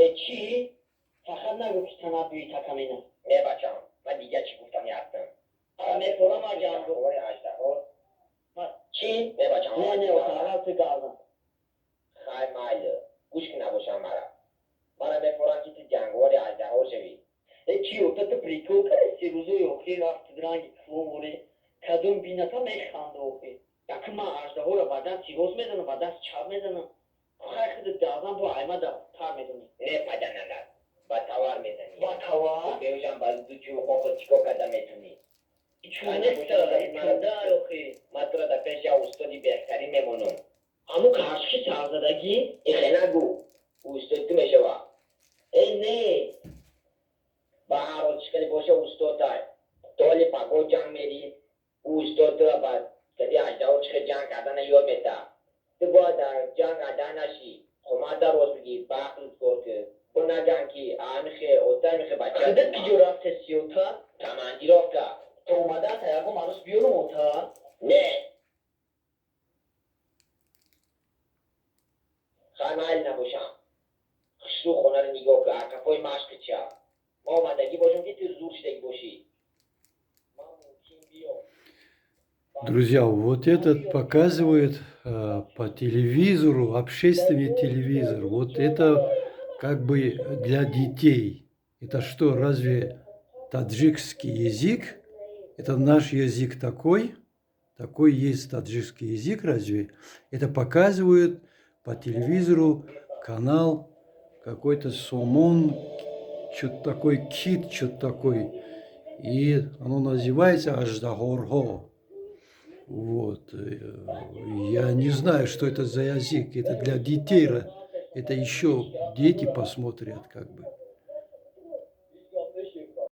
Э, чӣ? Фақат нагӯ, ки танаббӯи такамена. Не, бачам, ман дигар чӣ гуфтани ҳастам. Мефорам аҷам. Ҷанговари аждаҳо. Чӣ? Не, бачам. Не, не, аввал ту гавзан. Хай, майли, гӯш ки набошам, мара мефорам, ки ту ҷанговари аждаҳо шавӣ. Э, чӣ, ота, ту прикол кардасти? Рӯзои охир рафти ранги клон, кадом бината механда охир. Яку ман аждаҳоро ба дасти рост мезанам, ба дасти чап мезанам. Хай, худ газан бо айма да тар медонӣ. Не, падананат, ба тавар мезанӣ. Ба тавар? Беӯшам ба ду чӯқоқо чикор карда метунӣ? Чунеста охир. Ман туро дар пеши як устоди беҳтарин мемонам. Ҳамун карши сарзадагӣ? Ихе нагӯ, устоди ту мешава. Э, не. Ба ҳар ҳол, чӣ каде боша, устодай толи паго ҷанг мерӣ, ӯ устод туро ба кади аждаҳо чӣ хел ҷанг кардана ёд метаҳад. Ту бояд дар ҷанг адаҳ нашӣ, хомада рост бигӣ, ба ақлт кор кӣ, бо наган, ки амихе ота, амихе бача. Худат киҷо рафтеси, ота? Командировка. То омадаата ягон арӯс биёрум, ота? Не, хай, майли набошам, хушрӯ хонаро нигоҳ кун, акафои машқи ча ма омадагӣ бошам, ки ту зур шидагӣ бошӣ, ман мумкин биё. Друзья, вот этот показывает по телевизору, общественный телевизор. Вот это как бы для детей. Это что, разве таджикский язык? Это наш язык такой? Такой есть таджикский язык разве? Это показывают по телевизору канал какой-то Сомон, что-то такой, кит, что-то такой. И оно называется Аждаҳорҳо. Вот. Я не знаю, что это за язык. Это для детей. Это еще дети посмотрят, как бы.